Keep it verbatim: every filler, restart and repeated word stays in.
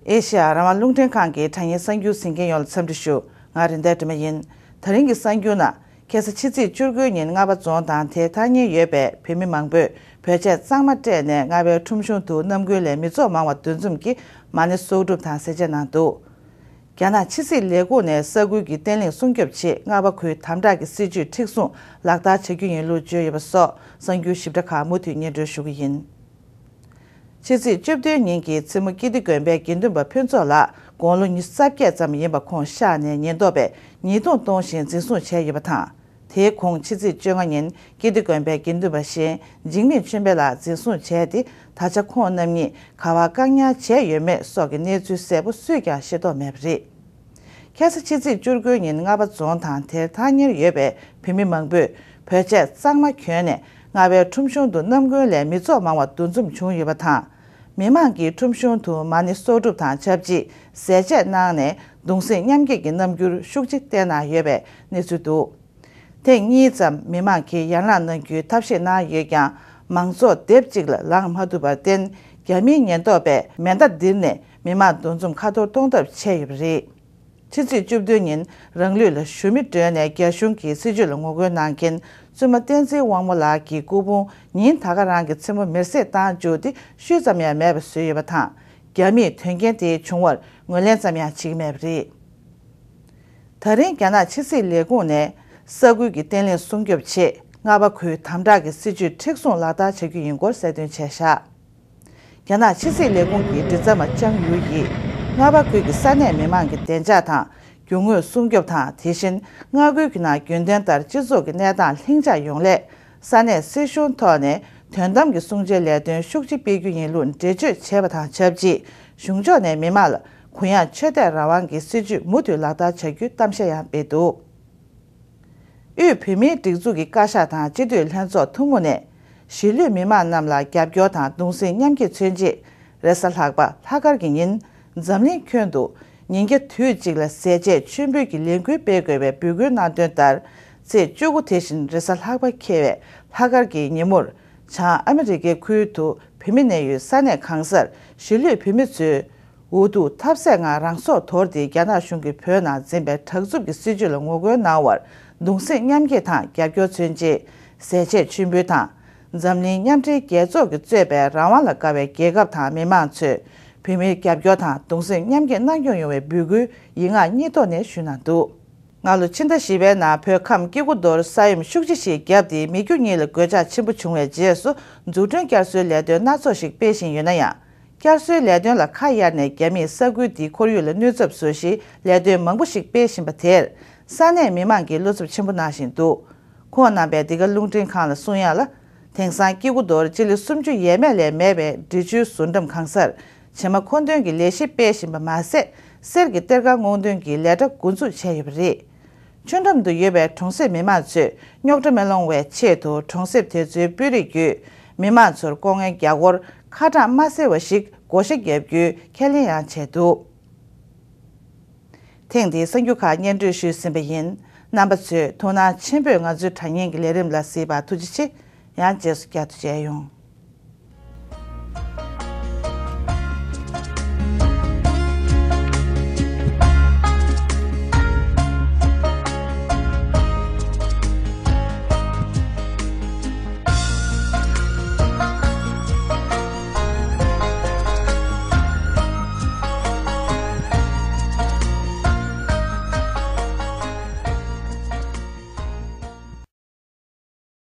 ཨེ་ཤེ་ཡ་རང་དབང་རླུང་འཕྲིན་ཁང་གི་དྲ་བརྙན་གསར་འགྱུར་གཟིགས་མཁན་ཡོངས་ལ་འཚམས་འདྲི་ཞུ། ང་རིན་ལྡན་སྒྲོལ་མ་ཡིན། ད་རིང་གི་གསར་འགྱུར་ནང་། ཁ་སང་ཕྱི་ཚེས་བཅུ་དགུ་ཉིན་རྔ་པ་རྫོང་དང་དེའི་ཐག་ཉེ་ཡོད་པའི་བོད་མི་མང་པོས་བོད་ཆས་གཙང་མ་སྤྲས་ནས་རྔ་པའི་ཁྲོམ་གཞུང་དུ་ནམ་རྒྱུན་ལས་མི་ཚོགས་མང་བ་འདུ་འཛོམས་ཀྱིས་མ་ཎི་གསོག་སྒྲུབ་དང་ཟས་བཅད་གནང་འདུག་རྒྱ་ནག་ཕྱི་སྲིད་ལས་ཁུངས་ནས་ས་ཁུལ་གྱི་བརྟན་ལྷིང་སྲུང་སྐྱོབ་ཆེད་རྔ་པ་ཁུལ་དམ་དྲག་གི་སྲིད་ཇུས་མཁྲེགས་བཟུང་ལག་བསྟར་བྱ་རྒྱུ་ཡིན་ལུགས་བརྗོད་ཡོད་པ་སོགས་གསར་འགྱུར་ཞིབ་ཕྲ་ཁག་མུ་མཐུད་སྙན་སྒྲོན་ཞུ་གི་ཡིན། ཕྱི་ཚེས་བཅུ་བདུན་ཉིན་གྱི་མཚན་མོ་ཀིརྟི་དགོན་པའི་དགེ་འདུན་པ་ཕུན་ཚོགས་ལགས་དགུང་ལོ་ཉི་ཤུ་རྩ་བརྒྱད་ཙམ་ཡིན་པ་ཁོང་གཤེགས་ནས་ཉེན་རྟོག་པས་ཉེས་རྡུང་གཏོང་བཞིན་འཛིན་བཟུང་བྱས་ཡོད་པ་དང་། དེའི་གོང་ཕྱི་ཚེས་བཅོ་ལྔ་ཉིན་ཀིརྟི་དགོན་པའི་དགེ་འདུན་པ་གཞན་འཇིགས་མེད་ཆོས་འཕེལ་ལགས་འཛིན་བཟུང་བྱས་ཏེ། ད་ཆ་ཁོང་རྣམ་གཉིས་ག་པར་བཀག་ཉར་བྱས་ཡོད་མེད་སོགས་ཀྱི་གནས་ཚུལ་གསལ་པོ་སུས་ཀྱང་ཤེས་རྟོགས་མེད་པ་རེད། ཁ་སང་ཕྱི་ཚེས་བཅུ་དགུ་ཉིན་རྔ་པ་རྫོང་དང་དེར་ཐག་ཉེར་ཡོད་པའི་བོད་མི་མང་པོས་བོད་ཆས་གཙང་མ་གྱོན་ནས་རྔ་པའི་ཁྲོམ་གཞུང་དུ་ནམ་རྒྱུན་ལས་མི་ཚོགས་མང་བ་འདུ་འཛོམས་བྱུང་ཡོད་པ་དང་། མི་མང་གིས་ཁྲོམ་གཞུང་དུ་མ་ཎི་གསོག་སྒྲུབ་དང་ཆབས་ཅིག་ཟས་བཅད་གནང་ནས་གདུང་སེམས་མཉམ་སྐྱེད་ཀྱི་རྣམ་འགྱུར་ཤུགས་ཆེ་བསྟན་གནང་ཡོད་པའི་གནས་ཚུལ་འདུག་ཐེངས་གཉིས་ཙམ་མི་མང་གིས་ཡར་ལངས་གནང་རྒྱུའི་ཐབས་ཤེས་གནང་ཡོད་ཀྱང་། མང་ཚོགས་སྡེབ་གཅིག་ལ་ལངས་མ་ཐུབ་པར་བརྟེན། རྒྱ་མིའི་ཉེན་རྟོག་པས་མེ་མདའ་ལྡིར་ནས་མི་མང་འདུ་འཛོམས་ཁ་འཐོར་གཏོང་ཐབས་བྱས་ཡོད་པ་རེད། ཕྱི་ཚེས་བཅུ་བདུན་ཉིན་རང་ལུས་ལ་ཞུམ་མེ་སྒྲོན་ནས་རྒྱ་གཞུང་གི་སྲིད་བྱུས་ལ་ངོ་རྒོལ་གནང་མཁན་བཙུན་མ་བསྟན་འཛིན་དབང་མོ་ལགས་ཀྱི་སྐུ་ཕུང་ཉིན་ད་ག་རང་གི་མཚན་མོ་མེར་སྲེག་བཏང་བཅུག་སྟེ་ཤུལ་ཙམ་ཡང་མེད་པ་བཟོས་ཡོད་པ་དང་། རྒྱ་མིས་དོན་རྐྱེན་དེའི་བྱུང་བར་ངོས་ལེན་ཙམ་ཡང་བྱེད་ཀྱི་མེད་པ་རེད། ད་རིང་རྒྱ་ནག་ཕྱི་སྲིད་ལས་ཁུངས་ནས་ས་ཁུལ་གྱི་བརྟན་ལྷིང་སྲུང་སྐྱོབ་ཆེད་རྔ་པ་ཁུལ་དམ་དྲག་གི་སྲིད་ཇུས་མཁྲེགས་བཟུང་ལག་བསྟར་བྱ་རྒྱུ་ཡིན་སྐོར་གསལ་སྟོན་བྱས་བཞག་རྒྱ་ནག་ཕྱི་སྲིད་ལས་ཁུངས་ཀྱི་མགྲིན་ཚབ་པ་ཅང་ཡུའུ་ཡིས་རྔ་པ་ཁུལ་གྱི་ས་གནས་མི་མང་གི་བདེ་འཇགས་དང་རྒྱུ་དངོས་སྲུང་སྐྱོབ་དང་། དེ་བཞིན་མངའ་ཁུལ་གྱི་ནང་རྒྱུན་ལྡན་ལྟར་སྤྱི་ཚོགས་ཀྱི་གནས་སྟངས་ལྷིང་འཇགས་ཡོང་སླད། ས་གནས་སྲིད་གཞུང་ཐོག་ནས་དོན་དམ་གྱི་སྲུང་བྱའི་ལས་དོན་ཤུགས་ཆེ་སྤེལ་རྒྱུ་ཡིན་ལུགས་འགྲེལ་བརྗོད་བྱས་པ་དང་ཆབས་ཅིག་གཞུང་ཕྱོགས་ནས་མི་མང་ལ་གུ་ཡངས་ཆོས་དད་རང་དབང་གི་སྲིད་ཇུས་མུ་མཐུད་ལག་བསྟར་བྱ་རྒྱུའི་གཏམ་བཤད་ཡང་སྤེལ་འདུག་དབུས་བོད་མིའི་སྒྲིག་འཛུགས་ཀྱི་བཀའ་ཤག་དང་སྤྱི་འཐུས་ལྷན་ཚོགས་ཐུན་མོང་ནས་གཞིས་ལུས་མི་མང་རྣམས་ལ་རྒྱབ་སྐྱོར་དང་གདུང་སེམས་མཉམ་སྐྱེད་མཚོན་ཆེད། རེས་གཟའ་ལྷག་པ་ལྷག་དཀར་གྱི་ཉིན་འཛམ་གླིང་ཁྱོན་དུ་ཉིན་བརྒྱ་དུས་གཅིག་ལ་ཟས་བཅད་མཆོད་འབུལ་གྱི་ལས་འགུལ་སྤེལ་དགོས་པའི་འབོད་སྐུལ་གནང་དོན་ལྟར། ཚེས་བཅུ་དགུ་དེ་བཞིན་རེས་གཟའ་ལྷག་པ་འཁེལ་བའི་ལྷག་དཀར་གྱི་ཉིན་མོར། བྱང་ཨ་མི་རི་ཀའི་ཁུལ་དུ་བོད་མི་གནས་ཡུལ་ས་གནས་གང་སར་གཞིས་ལུས་བོད་མི་ཚོས། འུ་ཐུག་ཐབས་ཟད་ངང་རང་སྲོག་དོར་ཏེ་རྒྱ་ནག་གཞུང་གིས་བོད་ནང་འཛིན་པའི་དྲག་རྩུབ་ཀྱི་སྲིད་བྱུས་ལ་ངོ་རྒོལ་གནང་བར་གདུང་སེམས་མཉམ་སྐྱེད་དང་རྒྱབ་སྐྱོར་མཚོན་ཆེད་ཟས་བཅད་མཆོད་འབུལ་དང་། འཛམ་གླིང་མཉམ་འབྲེལ་རྒྱལ་ཚོགས་ཀྱིས་གཙོས་པའི་རང་དབང་ལ་དགའ་བའི་རྒྱལ་ཁབ་དང་མི་མང་ཚོས་བོད་མིར་རྒྱབ་སྐྱོར་དང་གདུང་སེམས་མཉམ་སྐྱེད་གནང་སྐྱོང་ཡོང་བའི་འབོད་སྐུལ་ཡིག་ངག་གཉིས་ཐོག་ནས་ཞུས་གནང་འདུག་སྔ་ལོ་ཕྱི་ཟླ་བཞི་པའི་ནང་བོད་ཁམས་སྐྱེ་རྒུ་མདོར་ས་ཡོམ་ཤུགས་ཆེ་ཞིག་བརྒྱབ་སྟེ་མི་རྒྱུ་གཉིས་ལ་གོད་ཆག་ཆེན་པོ་བྱུང་བའི་རྗེས་སུ་འཛུགས་སྐྲུན་བསྐྱར་གསོའི་ལས་དོན་སྣ་ཚོགས་ཤིག་སྤེལ་བཞིན་ཡོད་ན་ཡང་། བསྐྱར་གསོའི་ལས་དོན་ལ་ཁ་གཡར་ནས་རྒྱ་མིས་ས་ཁུལ་འདིའི་ཁོར་ཡུག་ལ་གནོད་ཚབས་བཟོ་གཞིའི་ལས་དོན་མང་པོ་ཞིག་སྤེལ་བཞིན་པ་དེར་ས་གནས་མི་མང་གིས་བློ་འཚབ་ཆེན་པོ་གནང་བཞིན་འདུག་ཁོང་རྣམ་པས་འདི་ག་རླུང་འཕྲིན་ཁང་ལ་གསུང་ཡག་ལ། དེང་སང་སྐྱེ་རྒུ་མདོར་སྤྱི་ལེ་སུམ་ཅུ་ཡས་མས་ལས་མེད་པའི་འབྲི་ཆུའི་ཟུར་འགྲམ་གང་སར་བྱེ་མ་མཁོ་འདོན་གྱི་ལས་གཞི་སྤེལ་བཞིན་པ་མ་ཟད། གསེར་གྱི་གཏེར་ཁ་སྔོག་འདོན་གྱི་ལས་གྲྭ་འགོ་འཛུགས་བྱས་ཡོད་པ་རེད། ཆུ་འགྲམ་དུ་ཡོད་པའི་གྲོང་གསེབ་མི་མང་ཚོས་རྙོག་དྲ་མི་སློང་བའི་ཆེད་དུ་གྲོང་གསེབ་དེ་ཚོའི་དཔོན་རིགས་བརྒྱུད་མི་མང་ཚོར་ལྐོག་རྔན་རྒྱ་སྒོར་ཁ་གྲངས་མ་གསལ་བ་ཞིག་བགོ་བཤའ་བརྒྱབ་རྒྱུའི་ཁས་ལེན་ཡང་བྱས་འདུག་ཐེངས་འདིའི་གསར་འགྱུར་ཁག་སྙན་སྒྲོན་ཞུས་ཟིན་པ་ཡིན། རྣམ་པ་ཚོས་ཐུགས་སྣང་ཆེན་པོས་ང་ཚོའི་དྲ་བརྙན་གྱི་ལས་རིམ་ལ་གཟིགས་པར་ཐུགས་རྗེ་ཆེ། ཡང་རྗེས་སུ་བསྐྱར་དུ་མཇལ་ཡོང་།